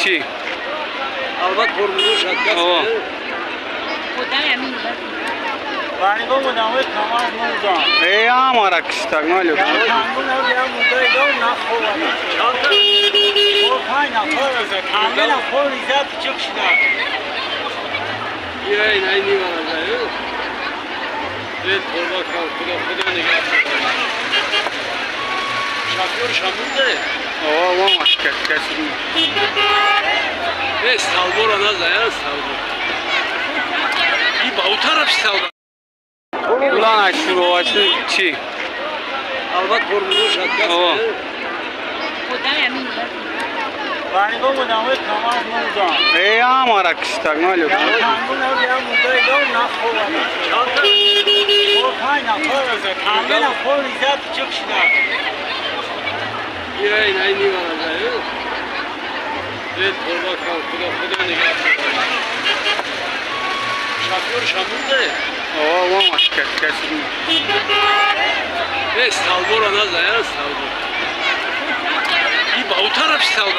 Чӣ? Албат тормозош отказ. О. Э, амара киштак малю. Эй, най нимаразаю. Э, торба кан, худо худо нигоҳ. Шофёр шамурде. О, вон каси. Э, столбора назая, столбо. И ба у тараф столба. Улан чӣ? Албат тормозош отказ. О. Э, амара киштак малю. Эй, най нимаразаю. Э, торба кан, худо худо нигоҳ. Шофёр шамурде. О, вон каси. Э, столбора назая, столбо. И ба у тараф столба.